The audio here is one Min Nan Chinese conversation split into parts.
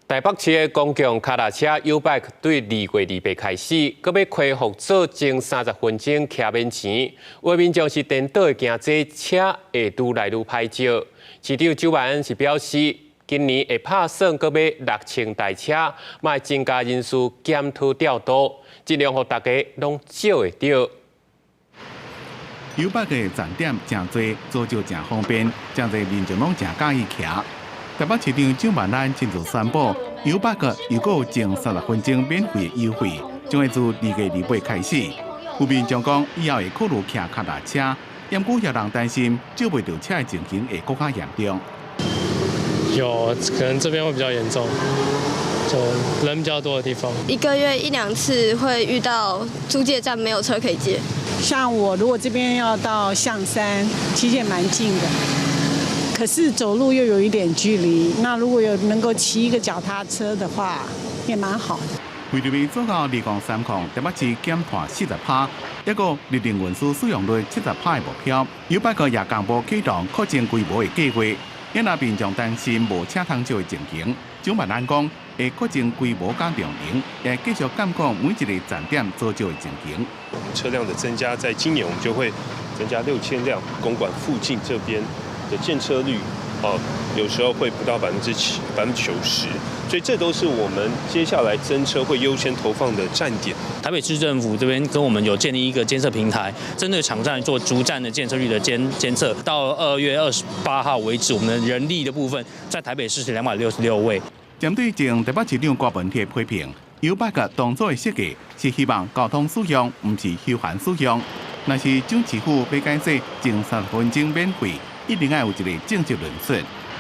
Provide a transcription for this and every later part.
台北市的公共跤踏車 YouBike 對2月28開始，閣欲恢復做前30分鐘騎免錢。有民眾是顛倒會驚這車會愈來愈歹借。市長蔣萬安是表示，今年會拍算閣買6000台車，嘛會增加人事檢討調度，盡量予大家攏借會著。 YouBike 的站點誠濟，租借誠方便，誠濟民眾攏誠佮意騎。台北市長蔣萬安親自宣布，YouBike 又閣有前30分鐘免費優惠，將會自2月28開始。有民眾講，以後會考慮騎跤踏車，毋過有人擔心借袂著車的情形會閣較嚴重。有可能這邊會比較嚴重，就人比較多的地方。一個月一兩次會遇到租借站沒有車可以借。像我如果這邊要到象山，其實也蠻近的。可是走路又有一點距離，那如果有能夠騎一個腳踏車的話，也蠻好的。為著欲做到2030，台北市減碳40%，抑閣日定運輸使用率70%的目標，YouBike 也公布啟動擴增規模的計劃。因若民眾擔心無車通借的情形，蔣萬安講會擴增規模佮量能，也繼續監控每一個站點租借的情形。車輛的增加，在今年我們就會增加6000輛，公館附近這邊的見車率，哦，有時候會不到7%、90%，所以這都是我們接下來增車會優先投放的站點。台北市政府這邊跟我們有建立一個監測平台，針對場站做逐站的見車率的監測。到2月28號為止，我們的人力的部分在台北市是266位。針對前台北市長郭文鐵批評，YouBike 當初的設計是希望交通使用，毋是休閒使用。若是蔣市府欲改做前30分鐘免費，一定愛有一個政策論述。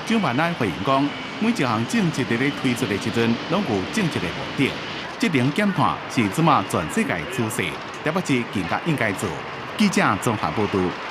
蔣萬安回應講，每一項政策佇咧推出的時陣，攏有政策的目的。節能減碳是這馬全世界趨勢，台北市更加應該做。記者綜合報導。